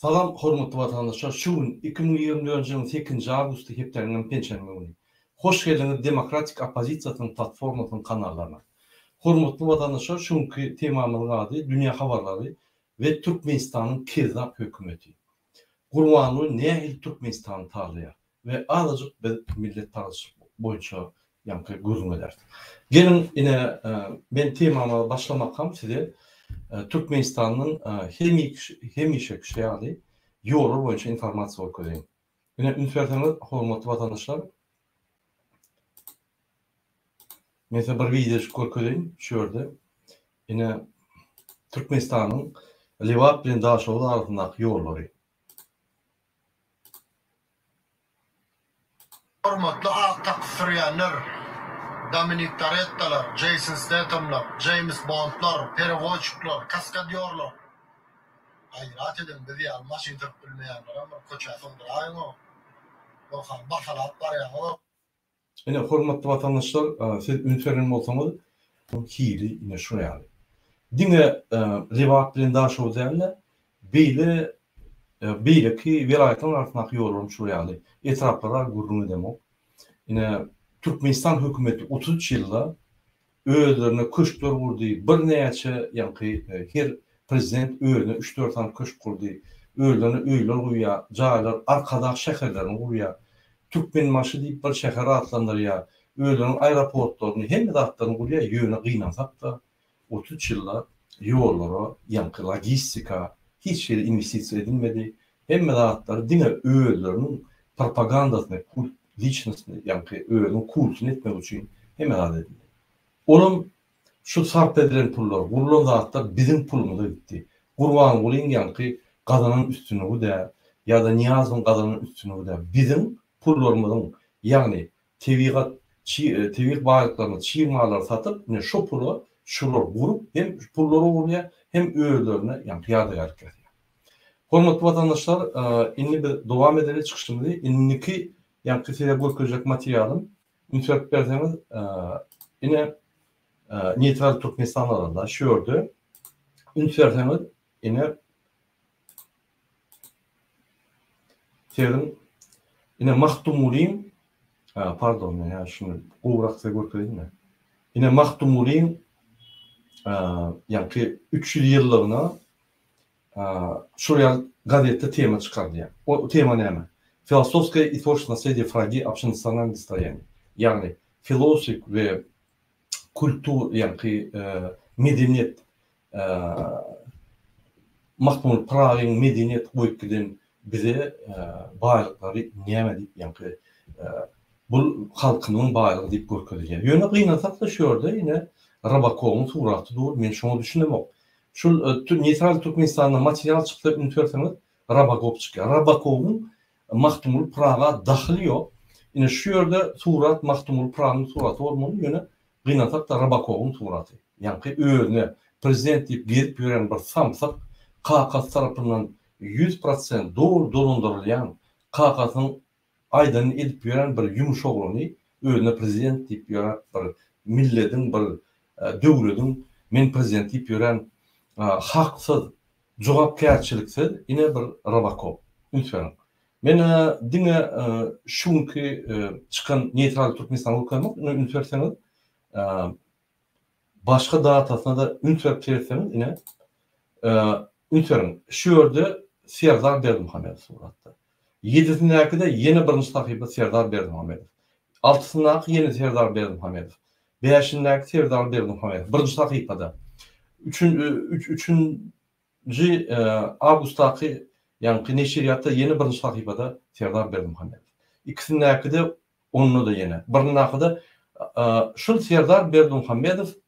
Salam hormatly watandaşlar şu gün 2024-nji ýylyň sekizinji awgusty hepdäniň penşenbe güni. Hoş geldiňiz Demokratik oppozisiýasynyň platformasynyň kanallaryna. Hormatly watandaşlar şu günki temamyzyň ady Dünýä habarlary we Türkmenistanyň kezzap hökümeti. Gurbanguly nähili Türkmenistany talaýar? We azajyk biz milletparazçylyk boýunça ýaňky gürrüň ederis. Geliň ine men temama başlamakam size Türkmenistanyň hemişekişi ýaly ýollar boýunça informasiýa görkezeýin. Ine üns berseňiz hormatly watandaşlar men size bir wideojyk görkezeýin şu ýerde. Ine Türkmenistanyň Lebap bilen Daşoguz arasyndaky ýollary. Hormatly ak taksy sürýänler, Dominik Torettalar, Jeýson Stethamlar, Jeýms Bondlar, perewoçikler, kaskadýorlar! Gaýrat ediň, biz ýaly maşyn sürüp bilmeýänlerem bir köçä sygdyraýyň-ow! Ýogsam basalap barýaňyz-ow! Ine, hormatly watandaşlar, siz üns beren bolsaňyz, hili ine şular ýaly. Diňe Lebap bilen Daşoguz däl-de, beýle beýleki welaýatlaryň arasyndaky ýollaram şular ýaly. Etraplara gürrüň edemok. Ine, Türkmenistan hökümeti 33 ýylda Özlerine köşkler gurdy, birnäçe ýaňky her prezident özüne üç-dört sany köşk gurdy, özlerine öýler gurýar, jaýlar, Arkadag şäherlerini gurýar, Türkmenbaşy diýip bir şäher atlandyrýar, özleriniň aeroportlaryny, hemme zatlaryny gurýar, ýöne gynansak-da, 33 ýylda ýollara, ýaňky logistika hiç hili inwestisiýa edilmedi, hemme zatlary diňe özleriniň propagandasyny, kult liçnostny, ýaňky özüniň kultuny etmek üçin hemme zat edildi. Olam şu sarp edilen pullar, gurlan zatlar biziň pulumyza gitdi. Gurbangulyň ýaňky gazanan üstünligi däl, ýa-da Nyýazowyň gazanan üstünligi däl. Biziň pullarymyzyň, ýagny tebigat, tebigy baýlyklarymyzy, çig mallary satyp, ine şo pula şular gurup hem pullary ogurlaýar, hem özlerine ýaňky ýadygärlik ýasaýar. Hormatly watandaşlar, indi biz dowam edeli çykyşymyzy. Indiki ýaňky size görkezjek materialym, üns berip berseňiz, ine Neýtral Türkmenistan alanda şu ýerde üns berseňiz, ine Sezin ine Magtymgulyň pardon, men hä şuny gowurak size görkezeýin-de. Ine Magtymgulyň ýaňky 300 ýyllygyna Şol ýaly gazetde tema çykarylýar. O tema näme? Filosofskoe i tworçestvo naslediýe Fragi obşenasionalnyý dostoýaniýe. Ýagny filosofik we kultur ýaňky medeniýet Magtymguly Pyragyň medeniýet goýup giden bize baýlyklary näme diýip ýaňky bul halkymyzyň baýlygy diýip görkezilýär. Ýöne gynansak-da şu ýerde ine Rybakowyň suraty dur. Men şoňa düşünemok. Şul Neýtral Türkmenistanda material çyksa üns berseňiz Rabakop çykýar. Rabakowyň Magtymguly Pyraga dahyly ýok. Ine şu ýerde surat Magtymguly Pyragynyň suraty bolmaly ýöne gynansakda Rabakowyň suraty. Ýaňky özüne prezident diýip gezip ýören bir samsyk kakasy tarapyndan 100% doly dolandyrylýan kakasynyň aýdanyny edip ýören bir ýumuş oglany özüne prezident diýip ýöräp bir millediň bir döwlediň men prezident diýip ýören haksyz jogapkärçiliksiz ine bir robokop üns beriň men diňe şu günki çykan neýtral türkmenistany görkezemok ine üns berseňiz Başga datasyna-da üns berip seretseňiz, ine, üns beriň, şu ýerde Serdar Berdimuhamedow suratda. Ýedisindäki-de ýene birinji sahypa Serdar Berdimuhamedow. Altysyndaky ýene Serdar Berdimuhamedow. Bäşindäki Serdar Berdimuhamedow birinji sahypada. Üçün, üçünji awgustdaky ýaňky neşirýatda ýene birinji sahypada Serdar Berdimuhamedow. Ikisindäki-de Onda-da ýene birindakida şul Serdar Berdimuhamedow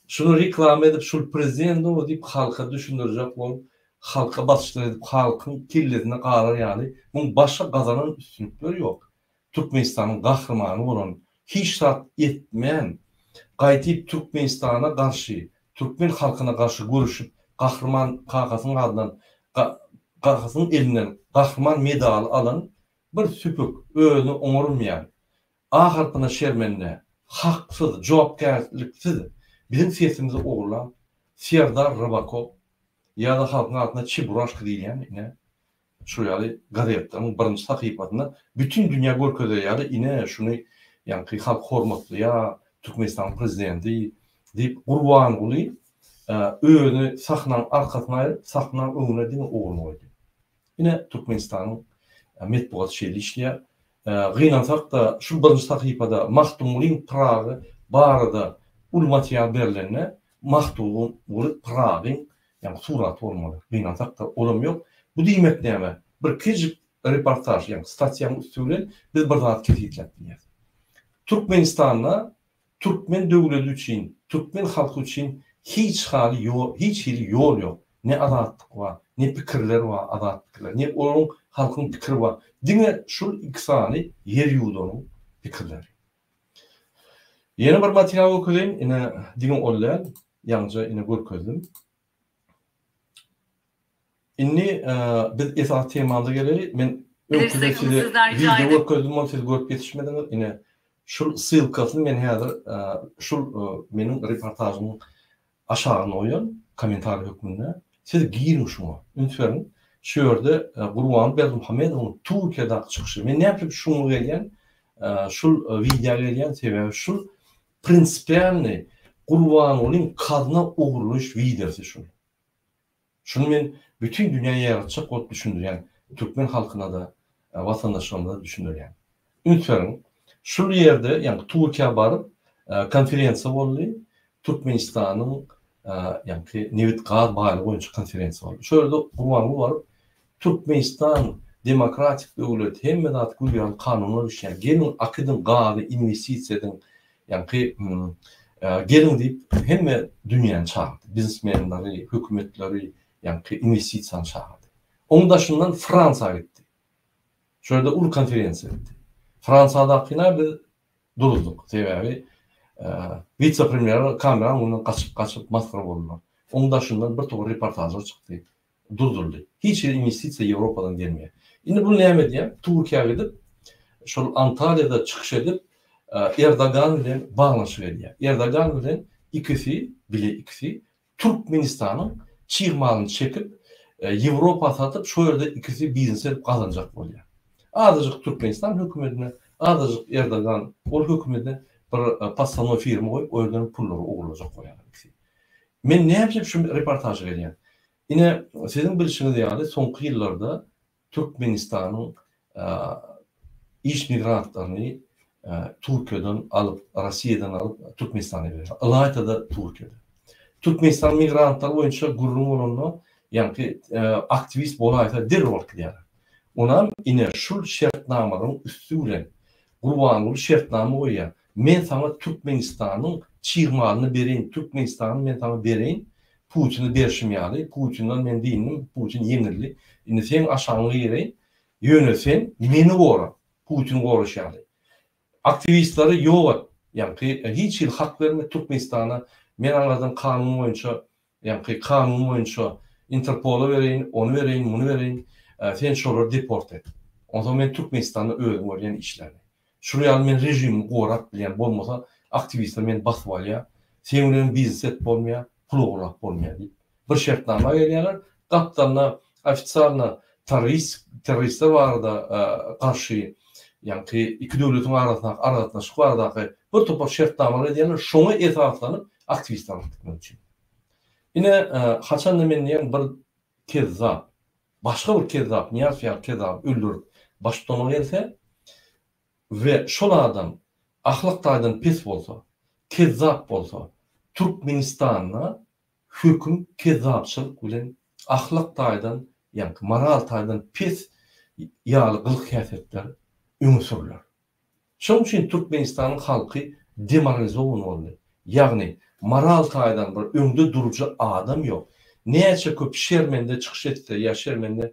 şuny reklama edip şul prezident o diýip halka düşündirjek bolup halka basyşlar edip halkyň kellesine galar ýaly muň başga gazanan üstünlikleri ýok. Türkmenistanyň gahrymany bolan hiç zat etmän gaýtyp Türkmenistana garşy türkmen halkyna garşy göreşip gahryman kakasynyň adyndan kakasynyň elinden gahryman medaly alan bir süpük özüni oňarmaýan A harpyna şermende haksyz jogapkärliksiz biziň sesimizi ogurlan Serdar Rybakow. ýa-da halkyň arasynda Çeburaşka diýilýän ine şu ýaly gazetleriň birinji sahypasynda bütin dünýä görkezer ýaly ine şuny ýaňky halk hormatlaýar, Türkmenistanyň prezidenti diýip Gurbanguly özüni sahnaň arkasyna aýryp, sahnaň öňüne diňe ogluny goýdy. Ine Türkmenistanyň metbugaty şeýle işleýär. Gynansak-da, şu birinji sahypada Magtymgulyň Pyragy barada uly material berlende, Magtymguly Pyragyň ýagny suraty bolmaly. Gynansak-da, olam ýok. Bu diýmek näme? Bir kiçijik reportaž, ýagny statýanyň üsti bilen biz bir zady kesgitläp bilýäris. Türkmenistanda Türkmen döwledi üçin, türkmen halky üçin hiç haly ýol, hiç hili ýol ýok. Ne azatlyk bar, ne pikirler bar, azat pikirler, ne olaryň halkyň pikiri bar. Diňe şul iki sany ýer ýuwdanyň pikirleri. Ýene bir material görkezeýin, ine diňe ol däl, ýaňyja ine görkezdim. Indi biz esasy temamyza geleli. Men öňküde size wideo görkezdim, ony siz görüp ýetişmediňiz. Ine, şul ssylkasyny men häzir şul meniň reportažymyň aşagyna goýan kommentariý hökmünde. Siz giriň şuňa, üns beriň. Şu ýerde Gurbanguly Berdimuhamedowyň Türkiýedäki çykyşy. Men näme üçin şuňa gelýän, şul wideo gelýän, sebäbi şul prinsipialnyý Gurbangulyň kazna ogurlaýyş wideosy şul. Şuny men bütin dünýä ýaýratjak bolup düşündirýän, türkmen halkyna-da, watandaşlarymyza-da düşündirýän. Üns beriň, şul ýerde, ýagny Türkiýä baryp, konferensiýa boldy, Türkmenistanyň ýagny nebit-gaz baýlygy boýunça konferensiýa boldy. Şol ýerde Gurbanguly baryp, Türkmenistan demokratik döwlet, hemme zat gül ýaly kanunlar işleýär, geliň akydyň gazy, inwestisiýa ediň, Ýaňky geliň diýip hemme dünýäni çagyrdy. Biznesmenleri, hökümetleri, ýaňky inwestisiýany çagyrdy. Oň daşyndan Fransiýa gitdi. Şo ýerde uly konferensiýa etdi. Fransiýadakyna biz duruzdyk. Sebäbi wise-premýer kameranyň öňünden gaçyp-gaçyp masgara boldular. Oň daşyndan bir topar reportažlar çykdy. Durduryldy. Hiç hili inwestisiýa Ýewropadan gelmeýär. Indi bu näme edýär? Türkiýä gidip, şol Antalýada çykyş edip, Erdogan bilen baglanyşyk edýär. Erdogan bilen ikisi, bile ikisi Türkmenistanyň çig malyny çekip, Ýewropa satyp, şo ýerde ikisi biznes edip gazanjak bolýar. Azajyk Türkmenistan hökümetine, azajyk Erdogan ol hökümete bir podstawnoý firma goýup, o ýerden pullary ogurlajak bolýarlar ikisi. Men näme üçin şu reportaža gelýän? Ine, siziň bilşiňiz ýaly, soňky ýyllarda Türkmenistanyň iş migrantlaryny Türkiýeden alyp, Russiýadan alyp, Türkmenistana berýär. Ylaýta-da Türkiýede. Türkmenistan migrantlary boýunça gürrüň bolanda, ýaňky aktiwist bolaýsa derrew alyp gidýärler. Onam ine şul şertnamalaryň üsti bilen Gurbanguly şertnama goýýar. Men saňa Türkmenistanyň çig malyny bereýin, Türkmenistany men saňa bereýin, Putine berşim ýaly, Putinden men dynnym, Putin ýeňildi, indi seň aşagyňa gireýin, ýöne sen meni gora, Putini goraşy ýaly. Aktiwistleri ýok et, ýaňky hiç hili hak berme Türkmenistana, men aňardan kanun boýunça, ýaňky kanun boýunça Interpola bereýin, ony bereýin, muny bereýin, sen şolary deport et. Onsoň men Türkmenistanda özüm görýän işlerini. Şular ýaly men režimimi gorap bilýän, bolmasa aktiwistler meni basyp alýar, seň bilen biznes edip bolmaýar, pul ogurlap bolmaýar diýip, bir şertnama gelýärler, gapdalynda ofitsialno terrorist, terroristler barada garşy, ýaňky iki döwletiň arasyndaky aragatnaşyk baradaky bir topar şertnamalar edýärler, şoňa esaslanyp aktiwistler alyp gitmek üçin. Ine, haçanda men diýýän bir kezzap, Başga bir kezzap, Nyýazow ýaly kezzaby öldürip baştutana gelse we şol adam ahlak taýdan pes bolsa, kezzap bolsa, Türkmenistanda höküm kezzapçylyk bilen ahlak taýdan, ýaňky moral taýdan pes ýaly gylyk-häsiýetler öňe sürüler. Şonuň üçin Türkmenistanyň halky demoralizowan boldy. Ýagny moral taýdan bir öňde durujy adam ýok. Näçe köp şermende çykyş etse ýa şermende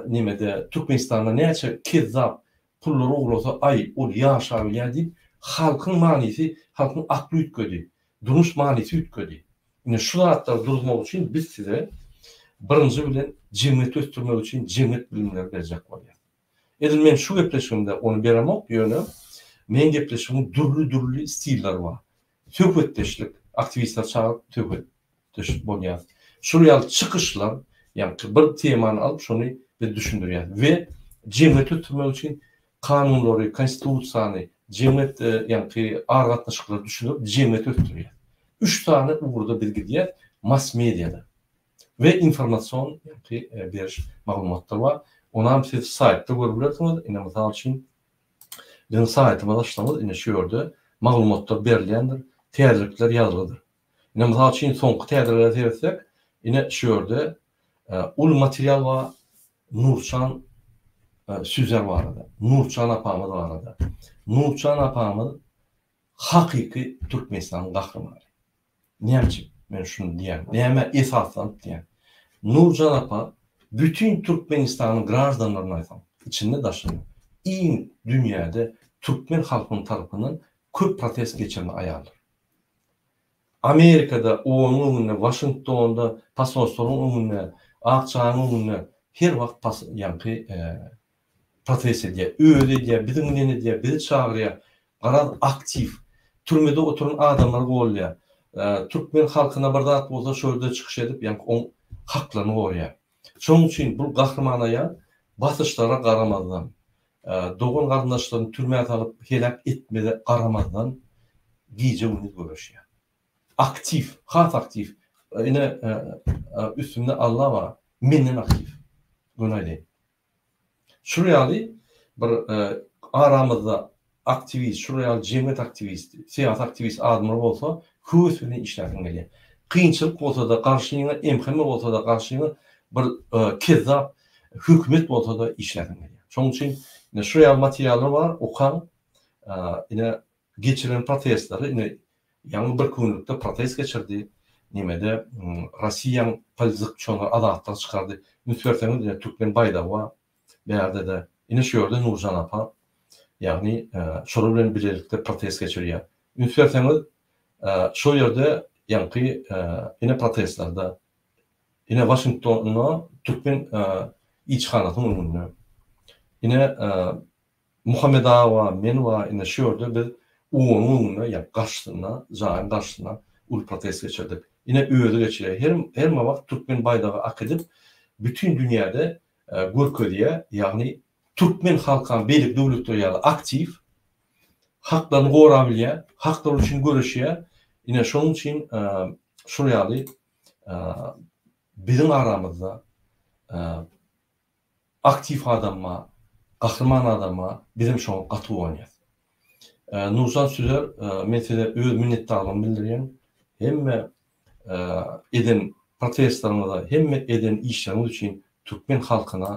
nemede Türkmenistanda näçe kezzap pullary ugrasa aý ol ýaşabilýär diýip halkyň manysy halkyň akly üýtgedi. Durmuş manysy üýtgedi. Ine şu zatlary duruzmak üçin biz size birinji bilen jemgyýeti ösdürmek üçin jemgyýet bilimleri berjek bolýas. Edil men şu gepleşigimde ony beremok, ýöne meň gepleşigimiň dürli-dürli stilleri bar. Söhbetdeşlik, aktiwistleri çagyryp söhbetdeşlik bolýar. Şul ýaly çykyşlar, ýagny bir temany alyp şony biz düşündirýäs we jemgyýeti ösdürmek üçin kanunlary, konstitusiýany, jemgyýet ýagny aragatnaşyklary düşündirip jemgyýeti ösdürýäs. Üç sany ugurda biz gidýäs mass mediada we informasion ýagny beriş maglumatlar bar. Onam siz saýtda görüp bilersiňiz. Ine mysal üçin biziň saýtymyzy açsaňyz ine şu ýerde maglumatlar berilýändir, täzelikler ýazgydyr. Ine mysal üçin soňky täzelere seretsek, ine şu ýerde uly material bar Nurçan Süzer barada, Nurçan apamyz barada. Nurçan apamyz hakyky Türkmenistanyň gahrymany. Näme üçin men şuny diýýän? Nämä esaslanyp diýýän? Nurjan apa bütin Türkmenistanyň graždanlaryny aýtsaň, içinde daşynda iň dünýäde türkmen halkynyň tarapyndan köp protest geçiren aýaldyr. Amerikada OON-yň öňünde, Waşingtonda posolstwanyň öňünde, Ak jaýyň öňünde her wagt pas ýaňky protest edýär. Özi edýär, biziň bilen edýär, bizi çagyrýar. Garaz aktiw. Türmede oturan adamlary goldaýar. Türkmen halkyna bir zat bolsa şo ýerde çykyş edip ýaňky oň haklaryny goraýar. Şonuň üçin bul gahryman aýal basyşlara garamazdan, dogan-garyndaşlaryny türmä salyp heläk etmeze garamazdan gije-gündiz göreşýär. Aktiw, has aktiw. Ine, üstümde Alla bar, menden aktiw. Göni aýdaýyn. Şul ýaly bir aramyzda aktiwist, şul ýaly jemgyýet aktiwisti, syýasy aktiwist adamlar bolsa höwes bilen işläsiň gelýär. Kynçylyk bolsa-da, garşyňa MHM bolsa-da, garşyňa bir kezzap hökümet bolsa-da işläsiň gelýär. Şonuň üçin ine şu ýaly materiallar bar, okaň. Ine geçiren protestleri ine ýaňy bir günlükde protest geçirdi. Nemede Rossiýaň polizykçony azatlyga çykardy. Üns berseňiz ine türkmen baýdagy bar. Bärde-de ine şu ýerde Nurjan apa ýagny şolar bilen bilelikde protest geçirýär. Üns berseňiz şo ýerde ýaňky ine protestlerde ine Waşingtonda türkmen ilçihanasynyň öňünde ine Muhammet aga bar, men bar, ine şu ýerde biz OON-yň öňünde, ýa garşysynda, jaýyň garşysynda uly protest geçirdik. Ine özi geçirýär. Her her wagt türkmen baýdagy akidip, bütin dünýäde görkezýär, ýagny türkmen halkam beýleki döwletler ýaly aktiw, haklaryny gorabilýär, haklary üçin göreşýär. Ine şonuň üçin şul ýaly biziň aramyzda Aktiw adam bar, gahryman adam bar, bizem şoňa gaty guwanýas. Nurjan Süzer, men size öz minnetdarlygymy bildirýän. Hemme eden protestleriňize, hemme eden işleriňiz üçin türkmen halkyna,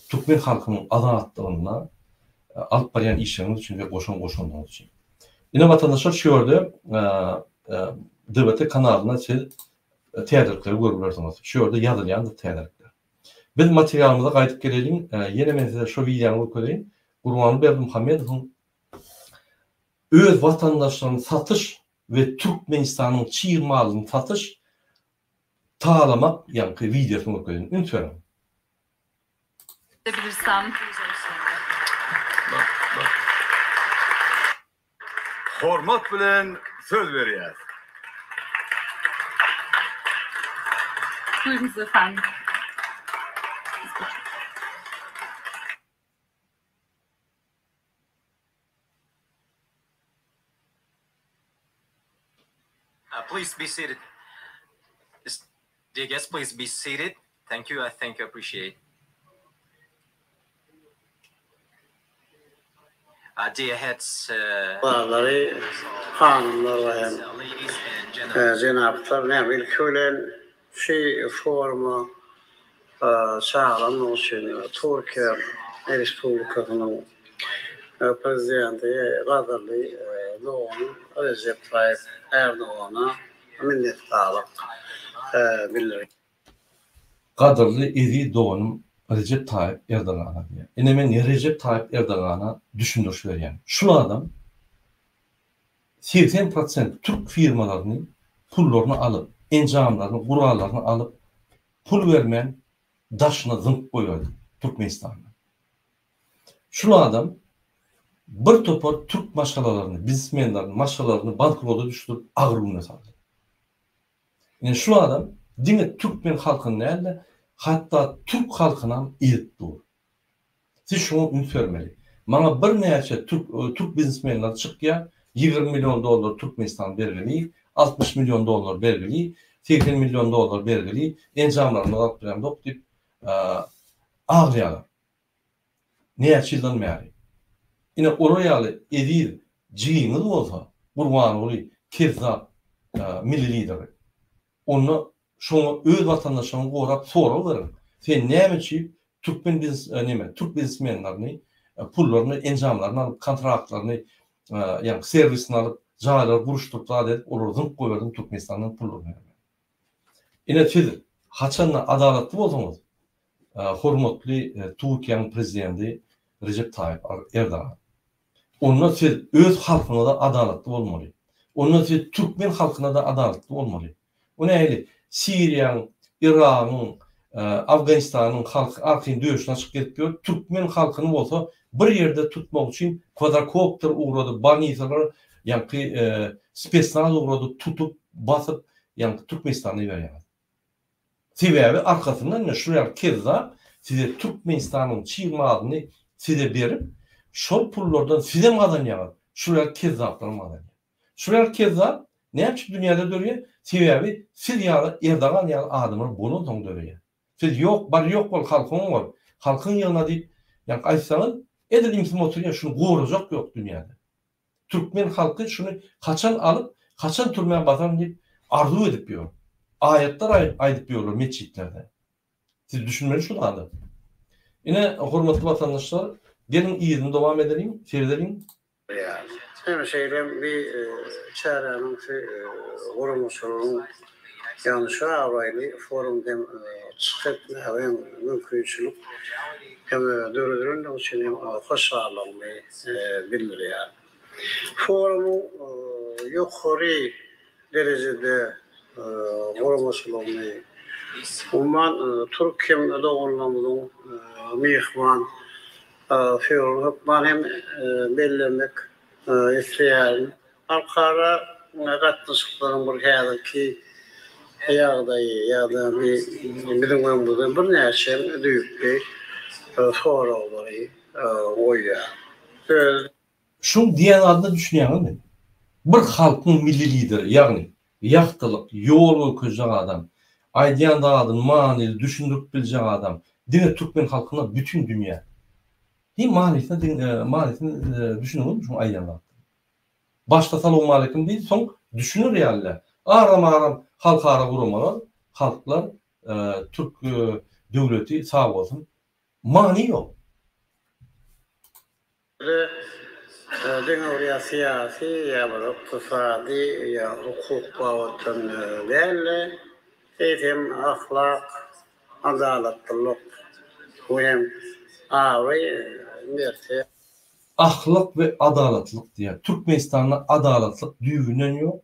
türkmen halkynyň azatlygynda alyp barýan işleriňiz üçin we goşan goşandyňyz üçin. Ine watandaşlar şu ýerde DVT kanalynda siz täzelikleri görüp bilersiňiz. Şu ýerde ýazylýandyr täzelikler. Biz materialymyza gaýdyp geleliň. Ýene men size şu wideony görkezeýin. Gurbanguly Berdimuhamedowyň öz watandaşlaryny satyş we Türkmenistanyň çig malyny satyş, talamak ýaňky wideosyny görkezeýin. Üns beriň. Edebilirsem. Hormat bilen söz berýäs. Buyurunuz efendim. Please be seated. Dear guests, please be seated. Thank you. I thank you. Appreciate. Uh, dear heads, uh, Balary, hanymlar we hem ladies and gentlemen. jenaplar näme ilki bilen şu foruma çagyrandygy üçin Türkiýe Respublikasynyň Prezidenti gadyrly doganym Rejep Taýyp Erdogana minnetdarlyk bildirýän. Gadyrly eziz doganym Rejep Taýyp Erdogana diýýär. Ine men Rejep Taýyp Erdogana düşündiriş berýän. Şul adam 80 prosent türk firmalaryny pullaryny alyp, enjamlaryny, gurallaryny alyp, pul bermän daşyna zyňyp goýberdi Türkmenistandan. Şul adam bir topar türk maşgalalaryny, biznesmenlerini, maşgalalaryny bankrota düşürip agyr güne saldy. Ine şul adam diňe türkmen halkyny däl-de, hatda türk halkynam ezip dur. Siz şuňa üns bermeli. Maňa birnäçe türk türk biznesmenleri çykýar, 20 million dollar Türkmenistan bergili, 60 million dollar bergili, 80 million dollar bergili, enjamlarymyzy alyp bilemzok diýip aglaýarlar. Näçe ýyldan bäri. Ine olar ýaly eziz jigiňiz bolsa, Gurbanguly kezzap milli lideri. Onda şoňa öz watandaşlaryňy gorap sorag beriň. Sen näme üçin türkmen biznes neme türk biznesmenlerini pullaryny enjamlaryny alyp kontraktlaryny ýagny serwisini alyp jaýlary guruşdyryp zat edip olary zyňyp goýberdiň Türkmenistandan pullaryny bermän. Ine siz haçanda adalatly bolsaňyz hormatly Türkiýäniň prezidenti Rejep Taýyp Erdogan. Onda siz öz halkyňyza adalatly bolmaly. Onda siz türkmen halkyna-da adalatly bolmaly. O nähili Siriýaň, Yragyň, Afganistanyň halky arkaýyn döşüni açyp gezip ýör, türkmen halkyny bolsa bir ýerde tutmak üçin kwadrokopter ugradyp, bolnisalar ýaňky spesnaz ugradyp, tutup, basyp, ýaňky Türkmenistana iberýäňiz. Sebäbi arkasyndan ine şu ýaly kezzap size Türkmenistanyň çig malyny size berip, şol pullardan sizem gazanýaňyz, şu ýaly kezzaplaram gazanýar. Şu ýaly kezzap näme üçin dünýäde döreýär? Sebäbi siz ýaly Erdogan ýaly adamlar bolansoň döreýär. Siz ýok, bar ýok bol halkyňy gor, halkyňy ýygna diýip ýaňky aýtsaňyz edil imsim oturýar şuny gorajak ýok dünýäde. Türkmen halky şuny haçan alyp, haçan türmä basaryn diýip arzuw edip ýör. Aýatlar aýdyp ýörler metjitlerde. Siz düşünmeli şu zada. Ine, hormatly watandaşlar, geliň yzyny dowam edeliň, seredeliň. Hem şeýle bir çäräniň guramaçylygynyň, ýagny şu abraýly forumda hem çykyş etmäge hem mümkinçilik hem döredilendigi üçin hem hoşallygymy bildirýär. Forumyň ýokary derejede guramaçylygyny, umuman, türk hem doganlarymyzyň myhman söýgüni hökman hem bellemek isleýärin. Halkara gatnaşyklaryň bir häzirki ýagdaýy ýa-da biziň öňümizde birnäçe düýpli soraglary goýýar. Öz. Şuň diýen zadyna düşünýäňizmi? Bir halkyň milli lideri, ýagny ýagtylyk, ýol görkezjek adam, aýdýan zadyny manyly düşündirip biljek adam diňe türkmen halkyna bütin dünýä. Hiý manysyna diň manysyny düşüneňizmi şuň aýdýan zadyna? Başda salowmaleýkim diýdi, soň düşüner ýaly däl. Aram-aram halkara guramalar, halklar, türk döwleti sag bolsun. Many ýok. Bize diňe bir ýa syýasy, ýa bir ykdysady, ýa hukuk babatdan däl-de, eýsem ahlak, adalatlylyk we hem abraý, mertebe. Ahlak we adalatlylyk diýýär. Türkmenistanda adalatlyk düýbünden ýok.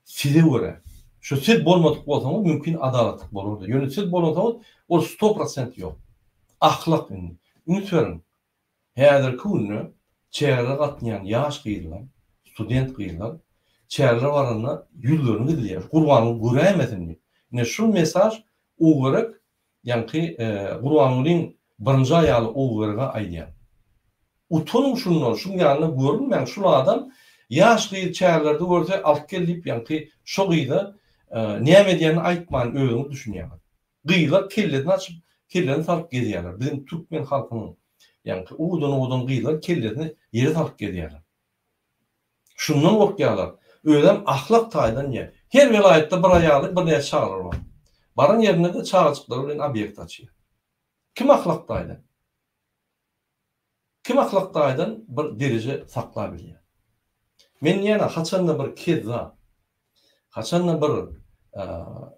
Size görä. Şu siz bolmadyk bolsaňyz mümkin adalatlyk bolardy. Ýöne siz bolansoňyz ol sto prosent ýok. Ahlak indi. Üns beriň. Häzirki günde çärelere gatnaýan ýaş gyzlar, student gyzlar çärelere baranda ýüzlerini gizleýär. Gurbanguly göräýmesin diýip. Ine şul mesaj Owgerek ýaňky Gurbangulyň birinji aýaly Owgerege aýdýan. Utanyň şundan, şuň ýanynda görünmäň, şul adam ýaş gyzy çärelerde görse alyp gel diýip ýaňky şo gyza näme edýänini aýtman özüňiz düşünýäňiz. Gyzlar kellesini açyp, kellesini salyp gezýärler. Biziň türkmen halkynyň ýaňky owadan-owadan gyzlar kellesini ýere salyp gezýärler. Şundan gorkýarlar. Özem ahlak taýdan ýa. Her welaýatda bir aýaly, birnäçe çagalary bar. Baran ýerinde-de çagajyklary bilen obýekt açýar. Kim ahlak taýdan? Kim ahlak taýdan bir dereje saklabilýär? Men diýýän-ä, haçanda bir kezzap, haçanda bir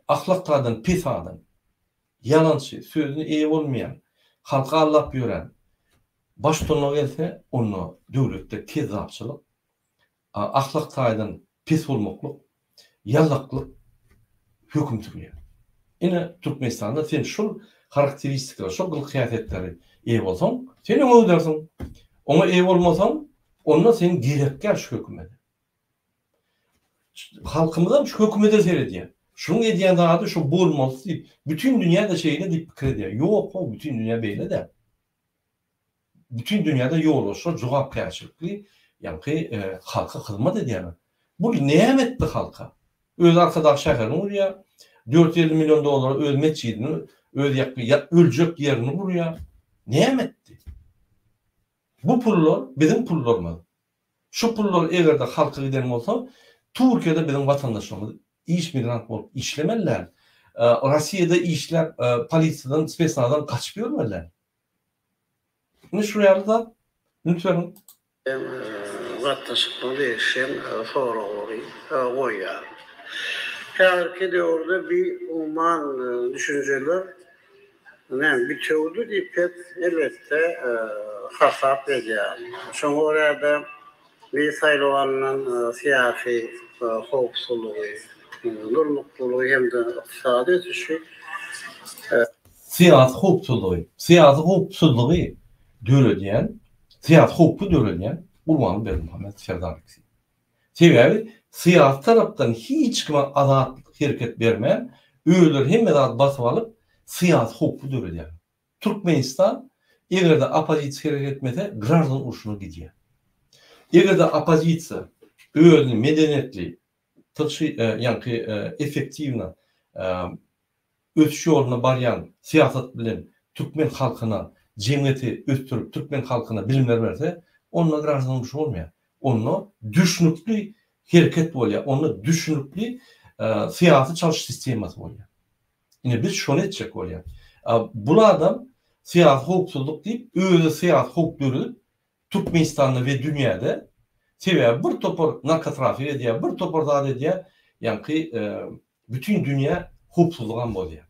ahlak taýdan pes adam, ýalançy, sözüne eýe bolmaýan, halky aldap ýören baştutanyna gelse, onda döwletde kezzapçylyk, ahlak taýdan pes bolmaklyk, ýallaklyk höküm sürýär. Ine, Türkmenistanda sen şol harakteristikalara, şol gylyk-häsiýetlere eýe bolsaň, sen öňe gidersiň. Oňa eýe bolmasaň, onda sen gerekgär şu hökümete. Halkymyzam şu hökümete seredýär. Şunuň edýän zady şu bolmalysy diýip, bütin dünýä-de şeýle diýip pikir edýär. Ýok-how, bütin dünýä beýle däl. Bütin dünýäde ýolbaşçylar jogapkärçilikli, ýaňky halka hyzmat edýärler. Bu näme etdi halka? Özi Arkadag şäherini gurýar, 450 million dollara öz metjidini, öz ýakyn öljek ýerini gurýar. Näme etdi? Bu pullar biziň pullarymyz. Şu pullar eger-de halka giden bolsa, Türkiýede biziň watandaşlarymyz iş migrant bolup işlemeli däl. Rossiýada işläp, polisiýadan, spesnazdan gaçyp ýörmeli däl. Indi şu ýaly zat, üns beriň. Gatnaşykdan degişen soraglary goýýar. Häzirki döwürde bi umuman düşünjeler näme bitewidi diýip pes elbetde hasap edýär. Şoňa görä-de bi saýlaw alnan syýasy howpsuzlygy, durnuklylygy hem-de ykdysady ösüşi Syýasy howpsuzlygy, syýasy howpsuzlygy döredýän, syýasy howpy döredýän Gurbanguly Berdimuhamedow Serdar ikisi. Sebäbi syýasy tarapdan hiç kime azat hereket bermän, özleri hemme zady basyp alyp, syýasy howpy döredýärler. Türkmenistan eger-de oppozisiýa hereket etmese, graždan urşuna gidýär. Eger-de oppozisiýa özüni medeniýetli, tygşy, ýaňky effektiwno ösüş ýoluna barýan syýasat bilen türkmen halkyna jemgyýeti ösdürip, türkmen halkyna bilimler berse, onda graždan urşy bolmaýar. Onda düşnükli hereket bolýar, onda düşnükli syýasy çalyş sistemasy bolýar. Ine biz şony etjek bolýar. Bul adam syýasy howpsuzlyk diýip, özi syýasy howp döredip, Türkmenistanda we dünýäde, sebäbi bir topar narkotrafik edýär, bir topar zat edýär, ýaňky bütin dünýä howpsuzlygam bozýar.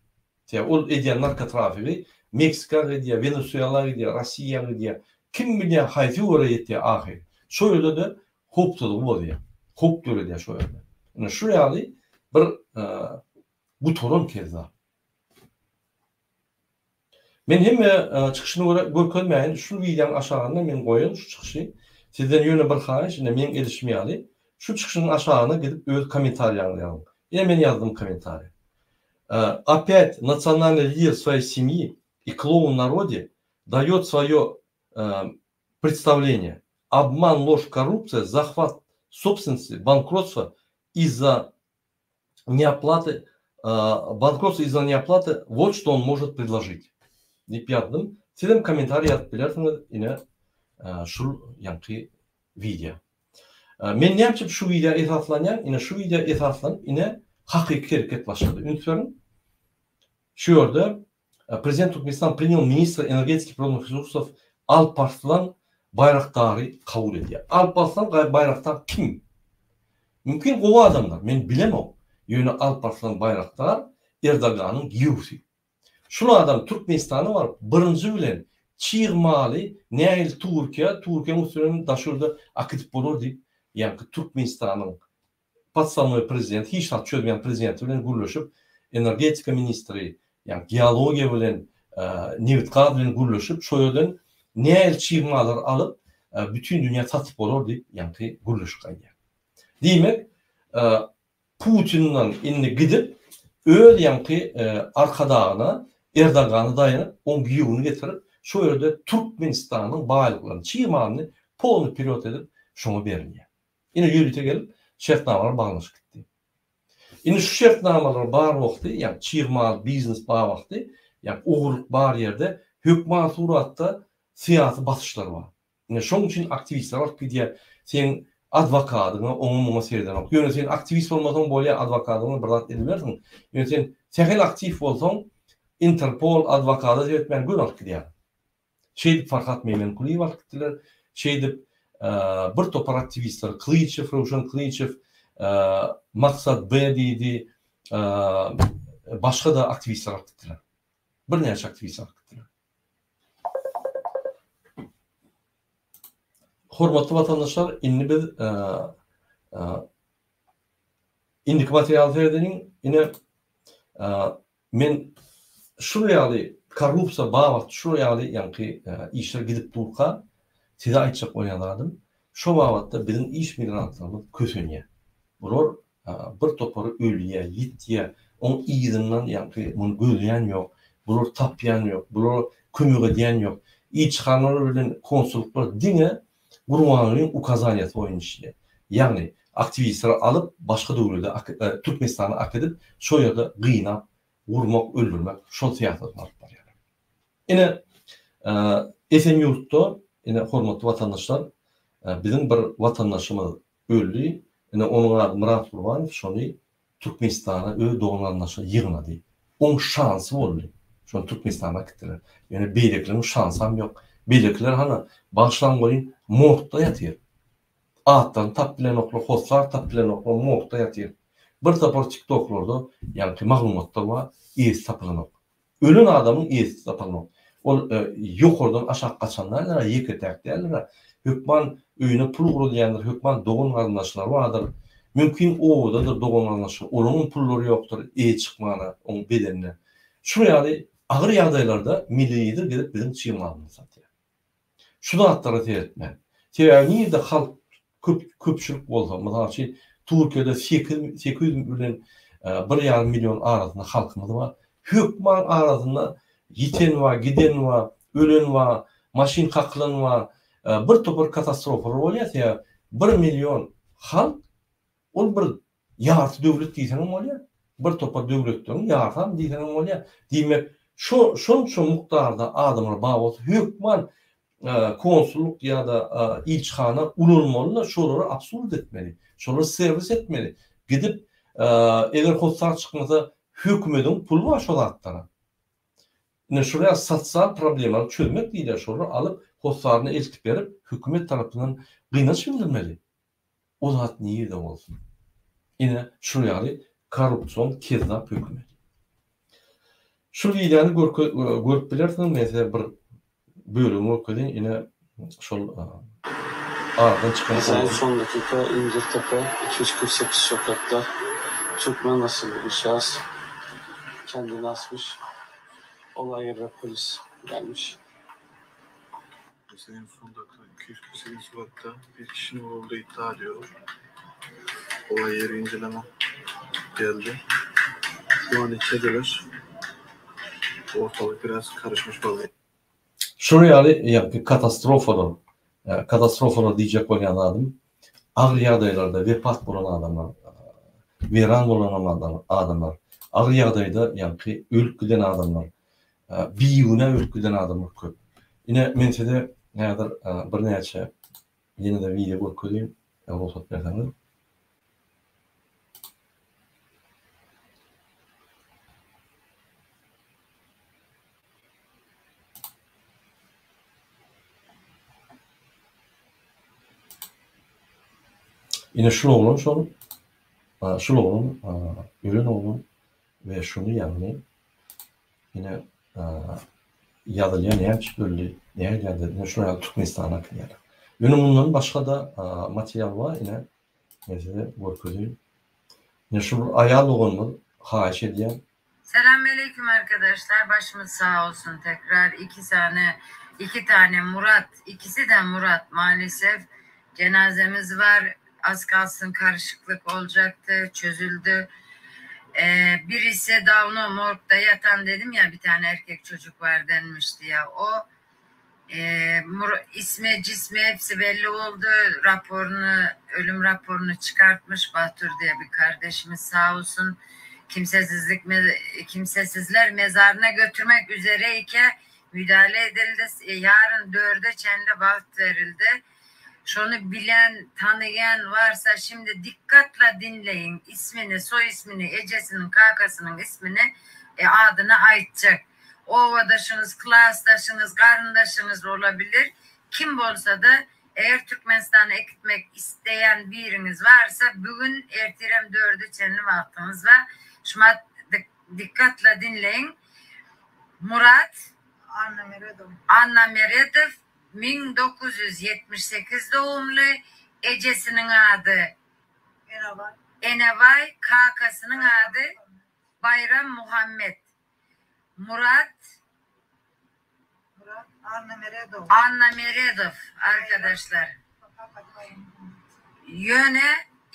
Sebäbi ol edýän narkotrafigi Meksika gidýär, Wenesuela gidýär, Rossiýa gidýär. Kim bilýär haýsy ýere ýetýär ahyry. Şo ýerde-de howpsuzlygy bozýar. Howp döredýär şo ýerde. Ine şu ýaly bir gutaran kezzap. Men hemme çykyşyny görä görkezmäýin, şu wideoň aşagynda men goýan şu çykyşy. Sizden ýöne bir haýyş, ine meň edişim ýaly, şu çykyşyň aşagyna gidip öz kommentariýaňyzy ýazyň. Ine men ýazdym kommentariýa. Opýat nasionalnyý lider svoýey semýi i kloun narode daýot svoýo predstavleniýe. Obman, lož, korrupsiýa, zahwat sobstwennosti, bankrotstvo iz-za neoplaty bankrotstvo iz-za neoplaty wot što on может predložit diýip ýazdym. Sizem kommentariý ýazyp bilersiňiz ine şul ýaňky wideo. Men näme üçin şu wideo esaslanýan? Ine şu wideo esaslanyp ine hakyky hereket başlady. Üns beriň. Şu ýerde Prezident Türkmenistan prinyal ministra energetiki prirodnyh resursow Alparslan Baýraktary kabul edýär. Alparslan Baýraktar kim? Mümkin gowy adamlar, men bilemok. Ýöne Alparslan Baýraktar Erdoganyň giýewsi. Şul adam Türkmenistana baryp birinji bilen çig maly nähili Türkiýä, Türkiýäň üstünden daşary ýurda akidip bolar diýip, ýaňky Türkmenistanyň Podstawnoý prezident, hiç zat çözmeýän prezidenti bilen gürleşip, energetika ministri, ýagny geologiýa bilen, nebit-gaz bilen gürleşip, şo ýerden nähili çig mallary alyp, bütin dünýä satyp bolar diýip, ýaňky gürleşip gaýdýar. Diýmek, Putinden indi gidip, öz ýaňky arkadagyna Erdogana daýanyp, oň giýewini getirip, şo ýerde Türkmenistanyň baýlyklaryny, çig malyny polny perewod edip, şoňa berilýär. Ine ýörite gelip şertnamalar baglaşyp gitdi. Indi şu şertnamalar bar wagty, ýagny çig mal, biznes bar wagty, ýagny ogurlyk bar ýerde hökman suratda syýasy basyşlar bar. Ine şoň üçin aktiwistler alyp gidýär. Seň adwokadyňa oňa muňa seredenok. Ýöne sen aktiwist bolmasaň bolýar adwokadyňa bir zat edibersiň. Ýöne sen sähel aktiw bolsaň Interpol adwokada seretmän göni alyp gidýär. Şeýdip Farhat Meýmenkulyýewi alyp gitdiler. Şeýdip bir topar aktiwistler Klyçew, Röwşen Klyçew, Maksat B diýdi, başga-da aktiwistler alyp gitdiler. Birnäçe aktiwist alyp gitdiler. Hormatly watandaşlar, indi biz indiki materiala seredeliň. Ine Men şul ýaly korrupsiýa babatda şul ýaly ýaňky işler gidip durka size aýtjak bolýan zadym şo babatda biziň iş migrantlarymyz kösenýär. Bular. Bir topary ölýär, ýitýär. Oň yzyndan ýaňky muny gözleýän ýok, bulary tapýan ýok, bulara kömek edýän ýok. Ilçihanalar bilen konsullyklar diňe Gurbangulyň ukazaniýasy boýunça işleýär. Ýagny aktiwistleri alyp başga döwlede Türkmenistana äkidip şo ýerde gynap, urmak, öldürmek şol syýasatyny alyp barýarlar. Ine esen ýurtda ine hormatly watandaşlar biziň bir watandaşymyz öldi. Ine onuň ady Myrat Gurbanow şony Türkmenistana öz dogan-garyndaşyny ýygnady. Oň şansy boldy. Şony Türkmenistana äkitdiler. Ýöne beýlekileriň şansam ýok. Beýlekiler hany, bagyşlaň welin, morgda ýatyr. Atlaryny tapyp bilenoklar, hossar tapyp bilenoklar, morgda ýatyr. Bir topar tiktoklarda ýaňky maglumatlar bar, eýesi tapylanok. Ölen adamyň eýesi tapylmak. Ol ýokardan aşak gaçan däldir-ä, ýeke-täk däldir-ä. Hökman öýüne pul ugradýandyr, hökman dogan-garyndaşlary bardyr. Mümkin obadadyr dogan-garyndaşlary, olaryňam pullary ýokdur eýe çykmana oň bedenine. Şular ýaly agyr ýagdaýlarda Milli Lider gelip biziň çig malymyzy satýar. Şu zatlara seretmän. Sebäbi nirde halk köp köpçülik bolsa, mysal üçin, Türkiýede sekiz 800 bilen bir ýarym million arasynda halkymyz bar. Hökman arasynda ýiten bar, giden bar, ölen bar, maşyn kakylan bar. Bir topar katastrofalar bolýar. Sebäbi bir million halk ol bir Ýarty döwlet diýseňem bolýar, bir topar döwletleriň ýarsam diýseňem bolýar. Diýmek, şo şonça mukdarda adamlar bar bolsa, hökman konsullyk ýa-da ilçihana ulanmaly-da, şolary obslužit etmeli, şolary serwis etmeli. Gidip, eger hossar çykmasa, hökümediň puly bar şo zatlara. Ine, şol ýaly sosial problemany çözmek diýilýär, şolary alyp, hossaryna eltip berip, hökümet tarapyndan gynanç bildirmeli. O zat nirde bolsun. Ine şul ýaly korrupsion kezzap hökümet. Şul wideony görüp bilersiňiz men size bir bölegini görkezeýin ine şol aradan çykan Mesaý son dakika Incirtepe 248 sokakta Türkmen asylly bir şahs kendini asmış. Olay yerine polis gelmiş. Mesaýyň son dakika 248 sokakta bir kişinin vurulduğu iddia ediyor. Olay yeri inceleme geldi. Şu an içerideler. Ortalık biraz karışmış vaziyette. Şular ýaly ýaňky katastrofalar, katastrofalar diýjek bolýan zadym, agyr ýagdaýlarda wepat bolan adamlar, weýran bolan adamlar, agyr ýagdaýda ýaňky ölüp giden adamlar, Bigünä ölüp giden adamlar köp. Ine men size häzir birnäçe ýene-de wideo görkezeyim, rugsat berseňiz. Ine şul oglan şol, şul oglan ölen oglan we şuny ýagny Ine ýazylýar näme üçin öldi, nähili ýagdaýda, ine şular ýaly Türkmenistana äkidýärler. Ýöne mundan başga-da material bar, ine men size görkezeýin. Ine şu bir aýal doganymyz haýyş edýär. Selamünaleyküm arkadaşlar başımız sağ olsun tekrar iki tane iki tane Murat ikisi de Murat maalesef cenazemiz var az kalsın karışıklık olacaktı çözüldü ee, birisi Davno morgda yatan dedim ya bir tane erkek çocuk var denmişti ya o e, ismi cismi hepsi belli oldu raporunu ölüm raporunu çıkartmış Batur diye bir kardeşimiz sağ olsun kimsesizlik kimsesizler mezarına götürmek üzereyken müdahale edildi. E, yarın dörde çenli vakt verildi. Şonu bilen, tanıyan varsa şimdi dikkatle dinleyin. İsmini, soy ismini, ecesinin, kakasının ismini, e, adını aytacak. Ovadaşınız, klasdaşınız, karındaşınız olabilir. Kim olsa da eğer Türkmenistan'a gitmek isteyen biriniz varsa bugün ertirem dördü çenli vaktiniz var. Şumat dikkatle dinleyin. Murat Anna Meredow. Anna Meredow 1978 doğumlu. Ejesiniň ady Enebaý. Enebaý, kakasynyň ady Baýram Muhammet. Murat Murat Anna Meredow. Anna Meredow arkadaşlar. Ýöne.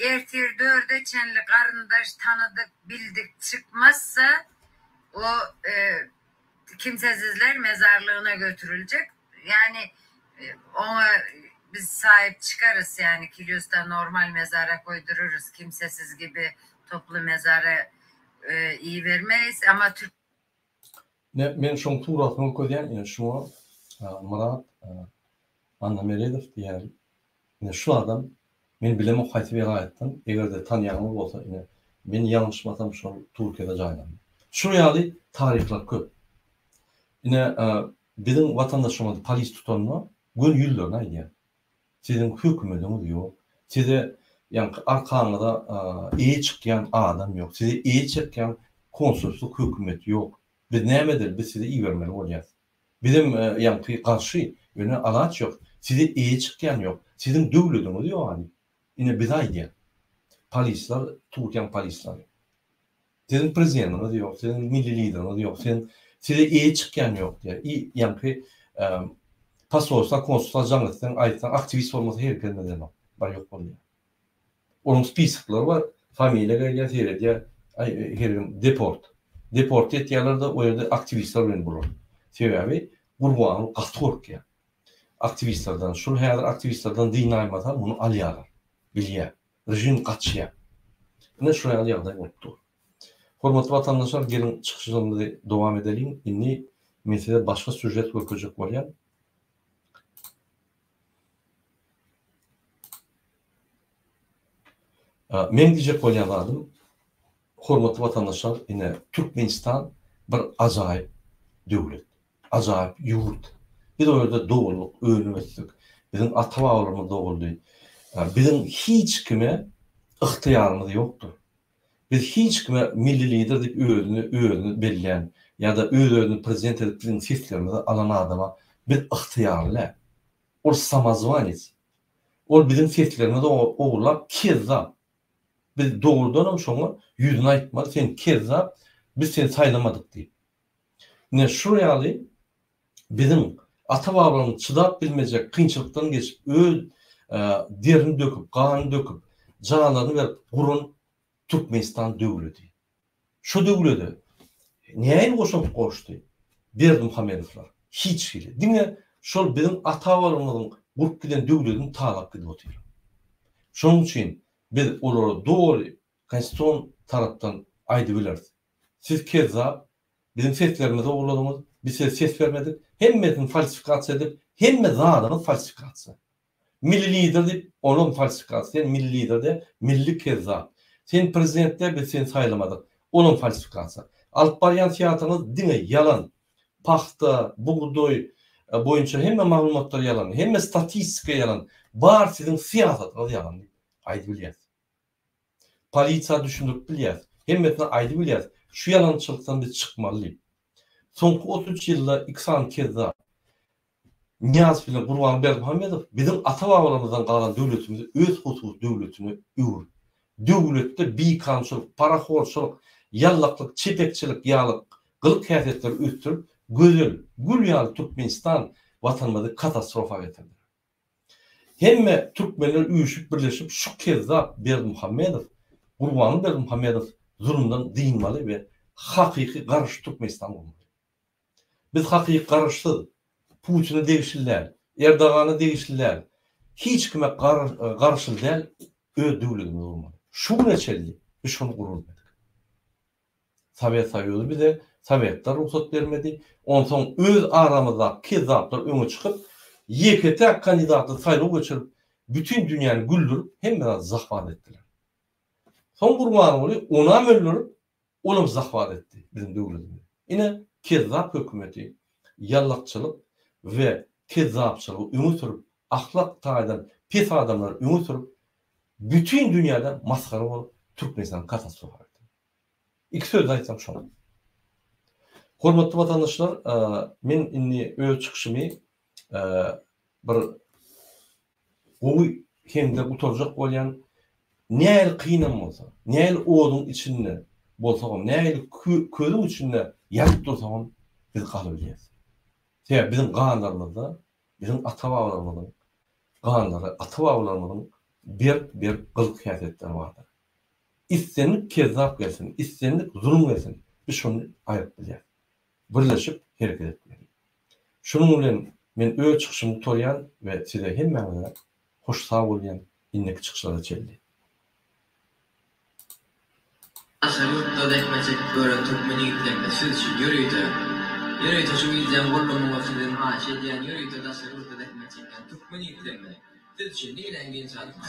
Ertir dörde çenli garyndaş, tanydyk, bildik çykmazsa o e, kimsesizler mezarlığına götürülecek. Yani e, ona biz sahip çıkarız yani Kilyos'ta normal mezara koydururuz. Kimsesiz gibi toplu mezara e, iyi vermeyiz ama Türk Ne, men şoň suratyny görkezýän, ine şuňa Myrat Annameredow diýýän, ine şu adam, men bilemok haýsy welaýatdan, eger-de tanýanyňyz bolsa, ine, men ýalňyşmasam şol Türkiýede jaýlandy. Şular ýaly taryhlar köp. Ine, biziň watandaşlarymyzy polis tutanda göni ýüzlerine aýdýar. Siziň hökümediňiz ýok. Size ýaňky arkaňyza eýe çykýan adam ýok. Size eýe çykýan konsulslyk hökümeti ýok. Biz näme edeli, biz sizi ibermeli bolýas. Bizem ýaňky garşy, ýöne alaç ýok. Size eýe çykýan ýok. Siziň döwlediňiz ýok a diýip. Ine bize aýdýar. Polisler, Türkiýäň polisleri. Siziň prezidentiňiz ýok, siziň milli lideriňiz ýok, siziň size eýe çykýan ýok diýýär. I ýaňky posolstwa, konsulstwa jaň etseň, aýtsaň, aktiwist bolmasa hereket edenok. Bar ýok bolýar. Onuň spisoklary bar, familiýa gelýär, seredýär, aý her gün deport. Deport etýärler-de, o ýerde aktiwistler bilen bular. Sebäbi Gurbanguly gaty gorkýar. Aktiwistlerden, şul häzir aktiwistlerden dynaýmasa muny alýarlar. Bilýär. Režim gaçýar. Ine şular ýaly ýagdaý bolup dur. Hormatly watandaşlar geliň çykyşlarymyzy dowam edeliň. Indi men size başga sýužet görkezjek bolýan. Meň diýjek bolýan zadym hormatly watandaşlar ine Türkmenistan bir ajaýyp döwlet. Ajaýyp ýurt. Biz o ýerde doguldyk, önüp ösdük. Biziň ata-babalarymyz doguldy. Biziň hiç kime ygtyýarymyz ýokdur. Biz hiç kime milli lider diýip özüni özüni bellän ýa-da öz-özüni prezident edip biziň seslerimizi alan adama biz ygtyýarly däl. Ol samozwanec. Ol biziň seslerimizi ogurlap kezzap. Biz dogrudanam şoňa ýüzüne aýtmaly sen kezzap biz seni saýlamadyk diýip. Ine şul ýaly biziň ata-babalarymyz çydap bilmejek kynçylykdan geçip, öz derini döküp, ganyny döküp, janlaryny berip guran Türkmenistan döwleti. Şu döwlede nähili goşant goşdy Berdimuhamedowlar? Hiç hili. Diňe şol biziň ata-babalarymyzyň gurup giden döwletini talap gidip otyr. Şonuň üçin biz olara doly konstitusion tarapdan aýdybileris. Siz kezzap, biziň seslerimizi ogurladyňyz, biz size ses bermedik, hemmesini falsifikasiýa edip, hemme zadyňyz falsifikasiýa. Milli lider diýip, olam falsifikasiýa, sen milli lider däl, milli kezzap. Sen prezident däl, biz seni saýlamadyk, olam falsifikasiýa. Alyp barýan syýasatyňyz diňe ýalan. Pagta, bugdaý boýunça hemme maglumatlar ýalan, hemme statistika ýalan, bar siziň syýasatyňyz ýalan diýip aýdybilýäs. Polisiýa düşündirip bilýäs. Hemmesine aýdyp bilýäs. Şu ýalançylykdan biz çykmaly diýip. Soňky 33 ýylda iki sany kezzap, Nyýazow bilen Gurbanguly Berdimuhamedow biziň ata-babalarymyzdan galan döwletimizi öz hususy döwletine öwrüp, döwletde bikanunçylyk, parahorçylyk, ýallaklyk, çepekçilik ýaly gylyk-häsiýetleri ösdürip, gözel, gül ýaly Türkmenistan Watanymyzy katastrofa getirdiler. Hemme türkmenler üýşüp birleşip şu kezzap Berdimuhamedow Gurbanguly Berdimuhamedow zulumdan dynmaly we hakyky garaşsyz Türkmenistan gurmaly. Biz hakyky garaşsyz, Putine degişli däl, Erdogana degişli däl, hiç kime garaşly däl öz döwletimizi gurmaly. Şu güne çenli biz şony gurulmadyk. Sowet Soýuzy bize, Sowetler rugsat bermedi. Onsoň öz aramyzdaky kezzaplar öňe çykyp, ýeke-täk kandidatly saýlaw geçirip, bütin dünýäni güldürip, hemme zady zahwat etdiler. Soň Gurbanguly onam öldürip, olam zahwat etdi biziň döwletimizi. Ine, kezzap hökümeti ýallakçylyk we kezzapçylygy öňe sürüp, ahlak taýdan pes adamlary öňe sürüp, bütin dünýäde masgara bolup, Türkmenistany katastrofa getirdi. Iki sözde aýtsak şol. Hormatly watandaşlar, men indi öz çykyşymy bir gowy heňde gutarjak bolýan. Nähili kynam bolsa, nähili oduň içinde bolsagam, nähili közüň içinde ýanyp dursagam biz galybilýäs. Sebäbi biziň ganlarymyzda biziň ata-babalarymyzyň ganlary, ata-babalarymyzyň. berk-berk gylyk-häsiýetler bardyr. Islendik kezzap gelsin, islendik zulum gelsin, biz şony aýryp bilýäris. Birleşip hereket etmeli. Şunuň bilen men öz çykyşymy gutarýan we size hemmäňize hoş sag bolýan indiki çykyşlara çenli. Daşary ýurtda zähmet çekip ýören türkmen ýigitlerine siz üçin ýörite ýörite şu wideony goldamagyňyzy sizden haýyş edýän ýörite daşary ýurtda zähmet çekýän türkmen ýigitlerine siz üçin niräň genç adam.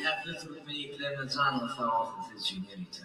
Ähli türkmen ýigitlerine janyňyz sag bolsun siz üçin ýörite.